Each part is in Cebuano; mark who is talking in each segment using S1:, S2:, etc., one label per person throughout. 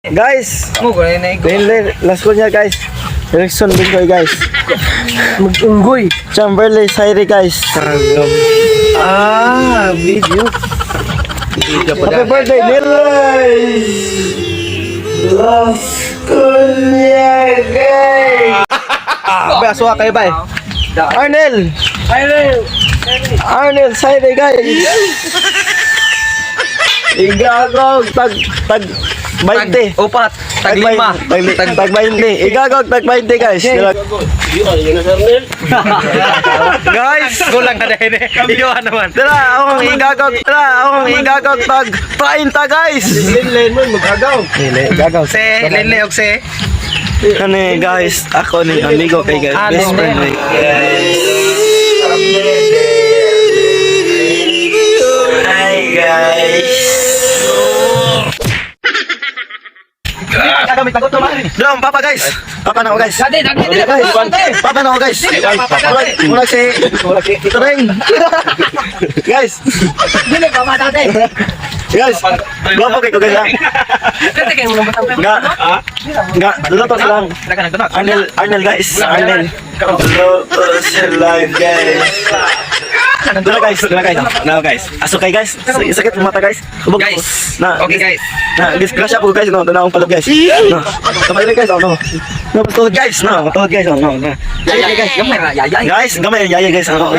S1: Guys,
S2: Mo ko na ikaw.
S1: Dahil last ko niya, guys. Erickson Bingoy, guys.
S2: Mag-unggoy.
S1: Chamberlain Sairi, guys.
S2: Ah, video.
S1: Happy birthday, Neil! Last ko niya, guys.
S2: Ba, suwa kayo ba eh?
S1: Arnel!
S2: Arnel!
S1: Arnel Sairi, guys. Igagog tag tag 20.
S2: Upat. Tag lima.
S1: Tag, tag 20. Igagog tag 20, guys. Guys,
S2: Kulang na dahil eh. Iwan naman.
S1: Tara, akong igagog, tara, akong igagog tag 30, guys.
S2: Linlen mo, mag-agaw.
S1: Igagaw.
S2: Se, linle og se.
S1: Ano eh, guys, ako ni amigo kay guys,
S2: Ah,
S1: best
S2: Linle.
S1: friend eh. Hi, guys.
S2: Gagamit tagot naman.
S1: Drum, papa, guys. Papa na ako, guys.
S2: Dati, dati, dati.
S1: Guys, papa na ako, guys. Murag, murag si Tereng. Guys,
S2: Dili pa ba dati?
S1: guys. Gwapo kay ko, guys, ha.
S2: Dati kayo mo batang.
S1: Nga, nga, luto silang. Arnel, Arnel, guys, Arnel. Luto sila, guys. Dula, guys, dula, guys. No, guys. Aso kay guys. Sakit ng mata, guys. Hubog.
S2: Guys.
S1: Na,
S2: Okay, guys.
S1: Na, disgrasya po, guys, no, tanaw ang palad, guys. No. Kamay rin, guys, oh, no. No, tuhod, guys, no, tuhod, guys, oh, no, no.
S2: Yaya, guys. Gamay ra, yaya.
S1: Guys, gamay yaya, guys, ano.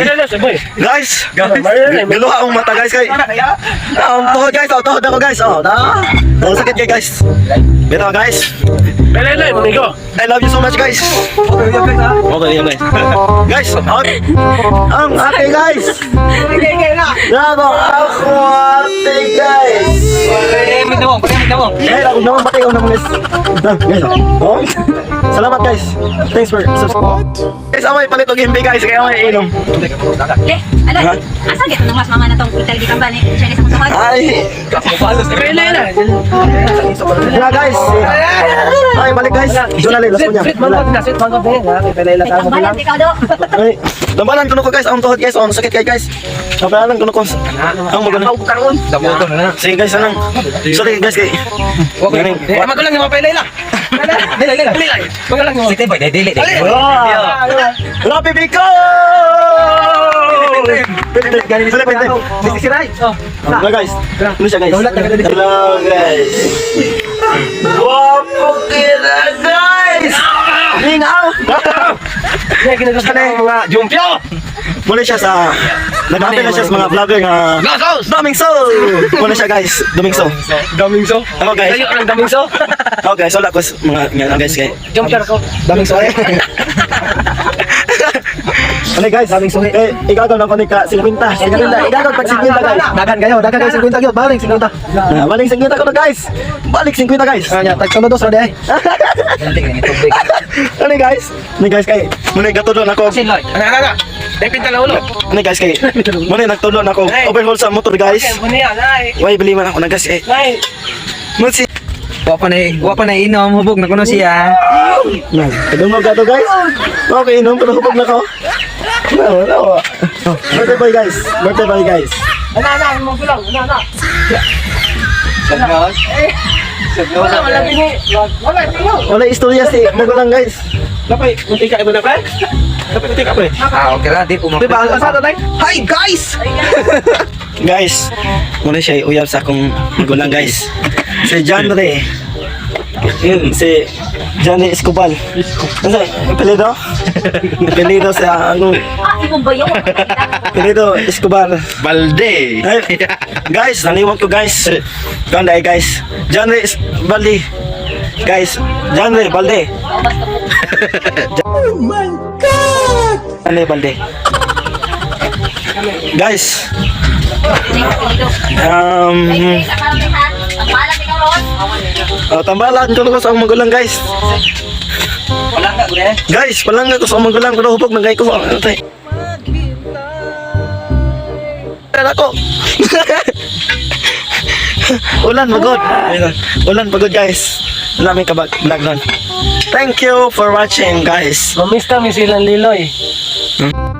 S1: Guys, galuha ang mata, guys, kay. Ang tuhod, guys, oh, tuhod ako, guys, oh, na. Oh, sakit kay guys. Bitaw, guys. I love you so much, guys. Okay, guys. Guys, ang ate, guys. Bravo, ako ate, guys. Guys, ako naman pati ako naman, guys. Ah, guys, oh. Salamat, guys. Thanks for subscribe. Guys, amay palit og himbi, guys, kaya amay inom.
S3: Le, ano?
S1: Ha?
S3: Asa gyud nang mas mama na tong ital gikan ba ni Chinese akong tuhod?
S1: Ay. Na, guys. Ay, balik, guys. Jonalyn, last ko niya.
S3: May tambalan ikaw do.
S1: Ay, dambalan kuno ko, guys, ang tuhod, guys, ang sakit kay guys. Dambalan kuno ko. Ang magano. Sige, guys, anang. Sorry, guys, kay. Galing. Rapi Biko! Philippine. Hello, guys. Ano siya, guys? Hello, guys. Wapo kira, guys! Lingaw! Muna siya sa nag-happy na siya sa mga vlogger nga Daming so! Muna siya, guys, Daming so.
S2: Daming so.
S1: Ako, guys.
S2: Daming so.
S1: Ako, guys, wala ko mga nga guys kay.
S2: Jump ko.
S1: Daming so. Ano, guys?
S2: Daming suhi.
S1: Eh, igagaw na ko ni ka 50. 50. Igagaw pag 50, guys.
S2: Dagan kayo, dagan kayo 50 gyud, balik 50.
S1: Ah, balik 50 ko na, guys. Balik 50, guys.
S2: Anya, tag tulo dos ra di ay.
S1: Ano, guys? Ano, guys, kay muna gatulo na ko.
S2: Ana ana ana. Dai pinta na ulo.
S1: Ano, guys, kay muna nagtulo na ko overhaul sa motor, guys. Way bili man ako na, guys, eh. Mun si
S2: Wa pa na inom, hubog na kuno siya.
S1: Yan, kadungog ka to, guys. Okay, inom pero hubog na ko. No, no. Oh, birthday boy, guys. Birthday boy, guys.
S2: Ana ana, mo gulang, ana ana. Wala wala bini. Wala bini.
S1: Wala istorya si magulang, guys.
S2: Lapay, munti ka ibo na pre. Lapay, munti ka pre. Ah, okay ra di ko. Di ba asa ta Hi, guys.
S1: Guys, muna siya uyab sa akong magulang, guys. Si John Ray. Yun, si John Ray Escobal. Ano sa apelyido? Apelyido sa akong
S3: Ah, imong bayo.
S1: apelyido Escobar.
S4: Balde.
S1: Ay, guys, naliwag ko, guys. Ganda eh, guys. John Ray Balde. Guys, John Ray Balde. Oh my God! John Ray Balde. Guys,
S3: Tambalan ikaw ron.
S1: oh, tambalan ko ko sa akong magulang, guys.
S2: Palangga ko eh.
S1: Guys, palangga ko sa akong magulang pero hubog na gay ko. Ano tay? Ulan ako. Ulan pagod. Ulan pagod, guys. Wala may kabag vlog nun. Thank you for watching, guys.
S2: Mamista mi silang liloy.
S1: Hmm?